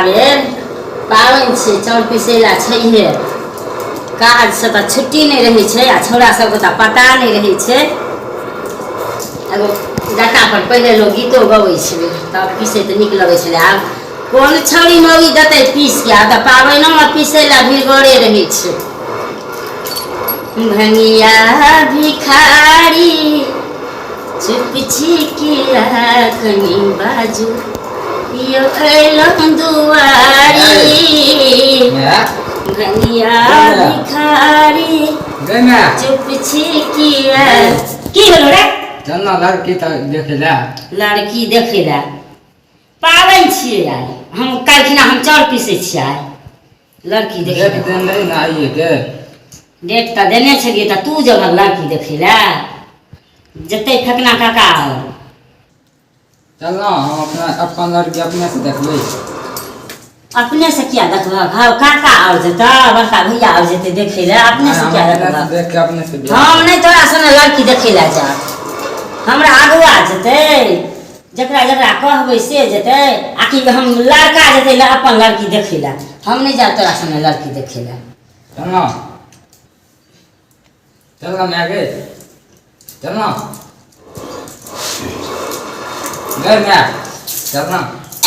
बेर पाबनि छै, चाउर पिसै लए छैहे। काजसँ तऽ छुट्टी नहि रहै छै आ छौड़ा सबके तऽ पता नहि रहै छै। एगो जाता पर पहिले लोक गीतो गबै छलै तब पीसै तऽ नीक लगै छलै। आब कोन छौड़ी मौगी देतै पीस के, आब तऽ पाबनिओमे पीसै लए भिड़गरे रहै छै। भंगिया भिखारी चुप छी किया कनी बाजू यौ अयलहुँ दुआरी। भंगिया भिखारी चुप छी किया। की भेलो रे? चल ना लड़की तऽ देखे ला। लड़की देखे ला पाबनि छियै आइ। हम काल्हिखिना हम चाउर पीसै छियै आइ। लड़की देखे डेट देने रही ना आइए के। डेट तऽ देने छलियै, तऽ तू जगह लड़की देखै लए जेतै फेकना काका आओर। चल ना हम अपना अपन लड़की अपने से देखबै। अपने से किया देखबहक? हौ काका आओर जेतऽ, बड़का भैया आओर जेतै देखै लए, अपने से हम किया अपने से देखबहक? देख के अपने से बियाह हम नहि तोरा सङ्गे लड़की देखै लए जायब, हमरा अगुआ जेतै, जकरा जकरा कहबै से जेतै, आ कि हम लड़का जेतै अपन लड़की देखै लए। हम नहि जायब तोरा सङ्गे लड़की देखै लए। चल ना, चल ना मैं गे, चल ना गए मैं, चल ना।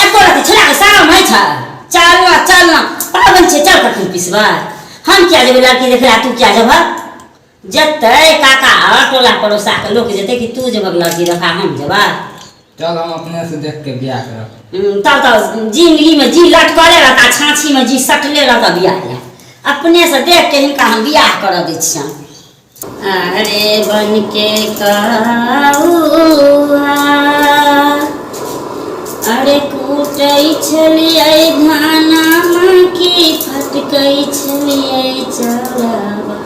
एको रति छोड़ा के शरम होइ छै? चल ना, चल ना, पाबनि छै, चल कखन पिसबै। हम किया जेबै लड़की देखै लए, तू किया जेबह? जेतै काका आओर टोला पड़ोसाके लोक जेतै कि तू जेबह लड़की देखा, हम जेबै? चल हम अपने से देख के बियाह करब। तब तऽ जिंदगीमे जी लटकले रहता, छाँछीमे जी सटले रहता। बियाह लए अपने से देख के हिनका हम बियाह करऽ दै छियनि। अरे बन के कौआ अरे कूटै छलियै धानमा की फटकै छलियै चौड़ाबा,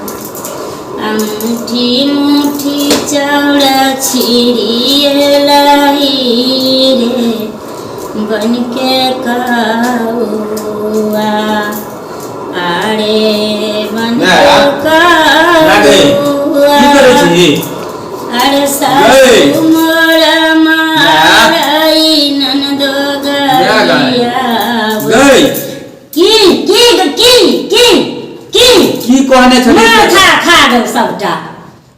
आ मुट्ठी मुट्ठी चौड़ा छिड़िएलै रे बन के कौआ, अरे बन के लागे कौआ। की करै छी? अरे सासु मोर मारै ननदो गरिया। गई की की की की की की कहने छली? माथा खा गेल सबटा।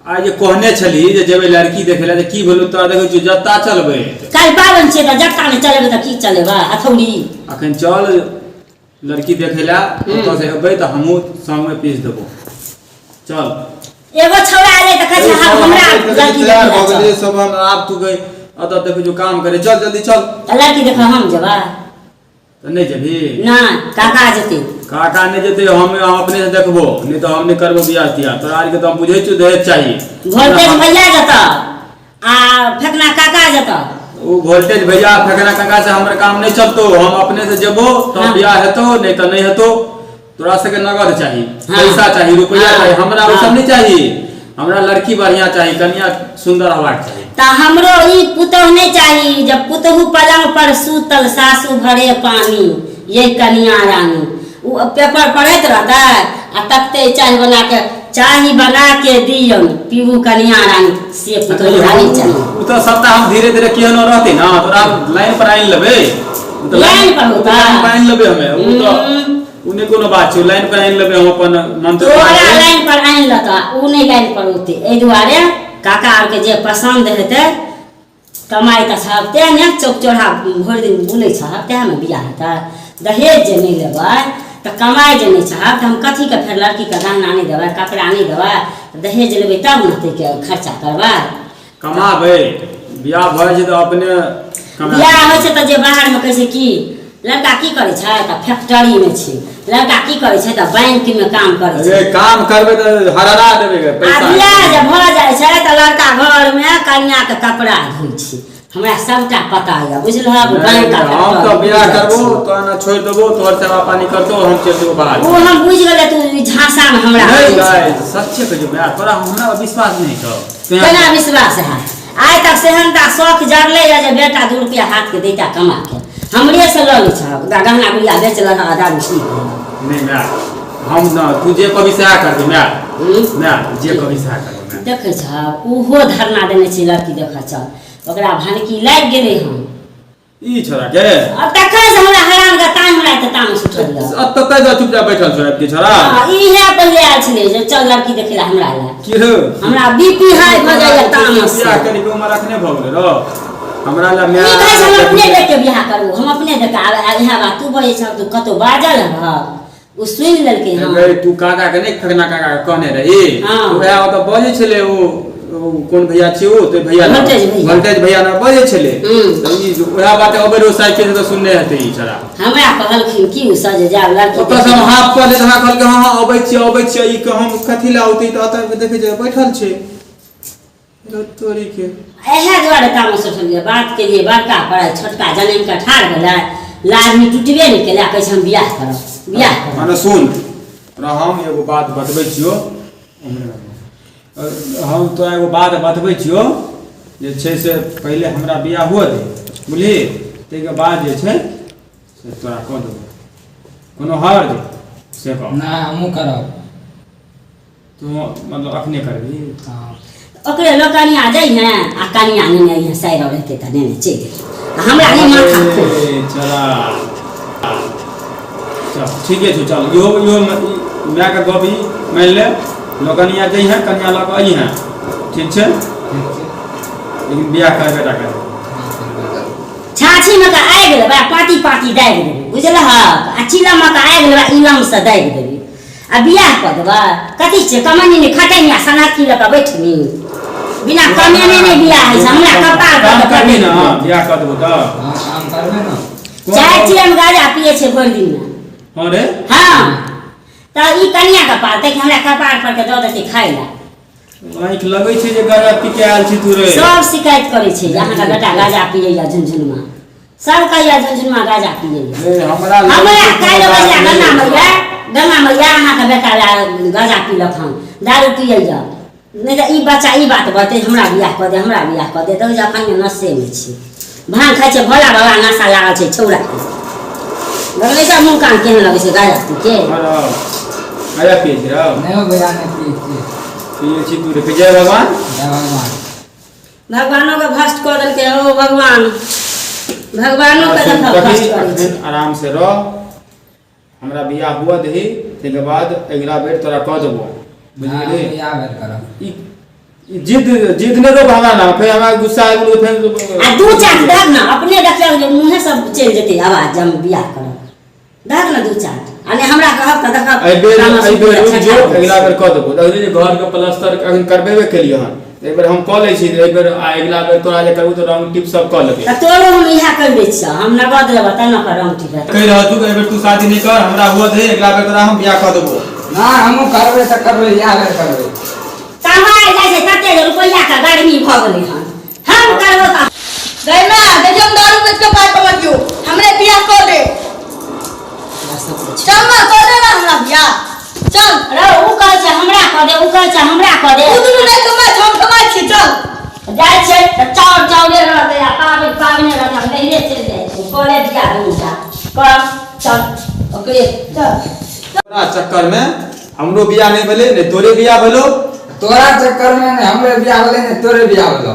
आ जे कहने छली जे जेबै लड़की देखे ला, की भेलो? तोरा देखै छियौ जत्ता चलबै। काल्हि पाबनि छियै तऽ जत्ता नहि चलेबै तऽ की चलेबै? हथौड़ी? अखन चल लड़की देखे ला, ओतऽ से एबै तऽ हमहूँ संगमे पीस देबो, चल। एगो छौड़ा एलै तऽ कहै छै हँ हमरा लड़की तैयार देखै भऽ लए गेलियै चल। सब। हम आब तू गई ओतऽ देखै छियौ काम करे, चल जल्दी चल। तऽ लड़की देखऽ हम जेबै? तऽ नहि जेबही? नहि, काका जेतै। काका नहि जेतै, हम अपने से देखबो, नहि तऽ हम नहि करबो बियाह तियाह। तोरा आरके तऽ हम बुझै छियौ, दहेज चाही। वोल्टेज भैया जेतऽ आ फेकना काका जेतऽ। ओ वोल्टेज भैया फेकना काका से हमर काम नहि चलतो, हम अपने से जेबो तऽ हाँ। बियाह हेतो, नहि तऽ नहि हेतो। तोरा सबके नगद चाही, हाँ। पैसा चाही, रुपया हाँ। चाही। हमरा ओ सब हाँ। नहि चाही, हमरा लड़की बढ़िया चाही, कनिया सुंदर होबाक चाही। तऽ हमरो ई पुतहु नहि चाही जब पुतहु पलंग पर सूतल सासु भरे पानी ये कनिया रानी। ओ पेपर पढ़ैत रहतै आ तकतै चाय बना के, चाय बना के दियौ पीबू कनिया रानी, से पुतहु हमरा नहि चाही। ओ तऽ सबटा हम धीरे धीरे केहनो रहतै ना तोरा लाइन पर आनि लेबै। ओ तऽ लाइन पर ओ तऽ होता। लाइन पर आनि लेबै हमे, ओ तऽ ओ नहि कोनो बात छै, लाइन पर आनि लेबै हम अपन मंत्र। तोरा लाइन पर आनि लेतऽ, ओ नहि लाइन पर औतै। एहि दुआरे काका आरके जे पसन्द हेतै, कमाइ तऽ छहक तेँ ने चौक चौराहा भरि दिन बुलै छहक, तेँ ने बियाह हेतै। दहेज जे नहि लेबै तऽ कमाइ जे नहि छहक तऽ हम कथीके फेर लड़कीके गहना नहि देबै, कपड़ा नहि देबै? दहेज लेबै तब ने ताहिके खर्चा करबै। कमाबै, बियाह भऽ जाइ छै तऽ अपने कमा। बियाह होइ छै तऽ जे बाहरमे कहै छै कि लड़का की करै छै तऽ फैक्ट्रीमे छै, लड़का की करै छै तऽ बैंकमे काम करै अरे छै। काम करबै तऽ हरहरा देबै गे आ पैसा। बियाह जे भऽ जाइ छै तऽ लड़का घरमे कनियाके कपड़ा धोइ छै। हमरा सबटा पता यऽ, बुझलहक? बैंक आ हम तऽ फैक्ट्री बियाह बुझै करबो छी। तोरा ने छोड़ि देबो, तोहर सेवा पानी करतो, हम चलि जेबो बाहर। ओ हम बुझि गेलै, तू ई झांसामे हमरा नहि आनै गाय छै। सच्चे कहै छियौ माय, तोरा हमरा विश्वास नहि छौ? केना विश्वास है? आइ तक सेहनता शौख जरले यऽ जे बेटा 2 रुपया हाथके दैता कमा के, हमरे से लऽ लै छहक, गहना गुड़िया बेच लेलक आ दारू पी गेल। नहि माय, हम न तू जे कहबी सएह करबै माय। माय, जे कहबी सएह करबै माय। देखै छहक, ओहो धरना देने छै लड़की देखऽ चल, ओकरा भनकी लागि गेलै हन ई छोड़ा के। अब तखन से हमरा हैरान के ताहि हमरा एते ततै जा चुपचाप बैठल छौ आबि के छोरा। हँ, इहे पहिले आयल छलै जे चल लड़की देखै लए हमरा लए। की रौ? हमरा बीपी हाई भऽ जाइए तामस से। बियाह करी के उमर अखने भऽ गेलै रौ। हमरा लए ई माय कहै छै हम अपने देख के बियाह करू, हम अपने देख के। आब इएह बात तू बजै छह, तू कतौ बाजल हऽ, ओ सुनि लेलकै। हँ गै, तू काका के नहि खगना काका के कहने रही? हँ। उएह ओतऽ बजै छलै ओ ओ कोन भैया छियै ओ तऽ भैया लग। वोल्टेज भैया। वोल्टेज भैया ने बजै छलै। हम्म। तऽ ई उएह बात अबै रहौ साइकिल से तऽ सुनने हेतै ई छड़ा। हमरा कहलखिन कि ओ सब जे जायब लड़की ओतऽ से हम हाफ कऽ ले हमरा कहलकै हँ हँ अबै छियै अबै छियै। ई के हम कथी लए औतै तऽ ओतऽ देखै छियै बैठल छै रौ तोरी के। इएह दुआरे तामस उठलियै बात केलियै बड़का पढ़ाइ छोटका जनमि कऽ ठाढ़ भेलै लाजमी टुटबे नहि केलै आ कहै छै हम बियाह करब बियाह करब। माने सुन तोरा हम एगो बात बतबै छियौ, हम तोरा एगो बात बतबै छियौ जे छै से पहिले हमरा बियाह हुअ दे, बुझलिही? ताहिके बाद जे छै से तोरा कऽ देबौ, कोनो हर्ज से कह। नहि, हमहूँ करब। तू मतलब अखने करबही? हँ। ओकरे लोग कनिया जाइ है आ कनिया नेने अइहे, साइर रहतै तऽ नेने चलि जेतै आ हमरा नहि माथा खोल। ए, चला चल ठीके छौ, चल इहो इहो मायके गप ई मानि ले, लोकनिया जइहे कनिया लऽ कऽ अइहे, ठीक छै? ठीक छै। लेकिन बियाह करबे टा करबै। हँ, करबै करबै। छाछीमे के आगि लेबै आ पाँती पाँती दागि देबै, बुझलहक? आ चिलममे के आगि लेबै, इलमसँ दागि देबै आ बियाह कऽ देबै। कथी छै कमैनी नहि खटैनी आ सनहत्ती लऽ कऽ बैठनी? बिना कमेने नहि बियाह होइ छै। हमरा कपार पर काम तऽ करबही ने? पड़ै। बियाह कऽ देबौ तऽ। हँ, काम करबै ने। चारि चिलम गाजा पियै छै भरि दिनमे। हँ रे। हँ तऽ ई कनिया के पालतै कि हमरा कपार पर के दऽ देतै खाय लए? आँखि लगै छै जे गाजा पी के आयल छी तू रे। सब शिकायत करै छै जे अहाँके बेटा गाजा पियैया झुनझुनमा, सब कहैया झुनझुनमा गाजा पियैया। रे, हमरा लगै हमरा छै काल्हि कोनो बात बजला नहि। गंगा मैया, गंगा मैया अहाँके बेटा गाजा पीलक हन, दारू पियैया। नहि तऽ ई बच्चा ई बात बजतै हमरा बियाह कऽ दे, हमरा बियाह कऽ दे। देखै छै अखन नशेमे छै, भाँग खाइ छै, भोला बाबा नशा लागल छै छौड़ाके। देखलै सब मुँह कान केहन लगै छै गाजा पी के। हँ रौ, गाजा पियै छी रौ? नहि हो भैया, नहि पियै छियै। पियै छी तू रे। जय भगवान। जय भगवान। भगवानो के भ्रष्ट कऽ देलकै। ओ भगवान, भगवानो के सुन, देखऽ कभी भ्रष्ट करै छै। अखन आराम से रह, हमरा बियाह हुअ दही, ताहिके बाद अगिला बेर तोरा कऽ देबो, बुझि हँ, गेलही? बियाह बेर करब। ई ई जिद जिद नहि रोप हमरा ने, फेर हमरा गुस्सा आबि गेल फेर। आ दू चाट दहक ने, अपने देखियौ जे मुँहे सब चलि जेतै आवाज जब हम बियाह करब। दहक ने दू चाट आ नहि हमरा कहब तऽ देखब एहि बेर तामस एहि बेर रुकि छठा जो, होइ अगिला छै। बेर कऽ देबो। देखली जे घरके प्लास्टर अखन करबेबे केलियै हन, एहि बेर हम कऽ लै छी एहि बेर आ अगिला बेर तोरा जे करबो तऽ रंग टिप सब कऽ लेबै। तऽ तोरो हम इएह कहि दै छियौ, हम नगद लेबऽ तब ने ओकर रंग टिप हेतै। कहि रहल छौ कि एहि बेर तू शादी नहि कर, हमरा हुअ दे, अगिला बेर तोरा हम बियाह कऽ देबो। नहि, हमहूँ करबै तऽ करबै, इएह बेर करबै। कमाइ जाइ छै तते जे रुपैआ के गर्मी भऽ गेलै हन। हम करबो तऽ गै माय, देखियौ हम दारू बेच के पाइ कमबियौ, हमरे बियाह कऽ दे। चल ना, कऽ दे ना हमरा बियाह, चल। रौ, उ कहै छै हमरा कऽ दे, उ कहै छै हमरा कऽ दे। ओ दुनू नहि कमाइ छै, हम कमाइ छियै, चल। जाइ छै तऽ चाउर चाउरे रहतै आ पाबनि पाबनि रहतै, हम नहिरे चलि जाइ छियै। करे बियाह दुनू टा कर, चल ओकरे चल। तोरा चक्कर में हमरो बियाह नहि भेलै, नहि तोरे बियाह भेलौ। तोरा चक्कर में नहि हमरे बियाह भेलै, नहि तोरे बियाह भेलौ।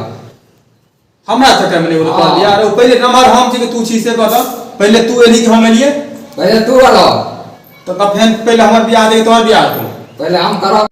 हमरा चक्कर में नहि भेलौ तोहर हँ। बियाह। अरे पहिले नम्बर हम छी कि तू छी से कह तऽ, पहिले तू एलही कि हम एलियै? पहिले तू एलौ। तऽ फेर पहिले हमर बियाह हेतै कि तोहर बियाह हेतौ? पहिले हम करब।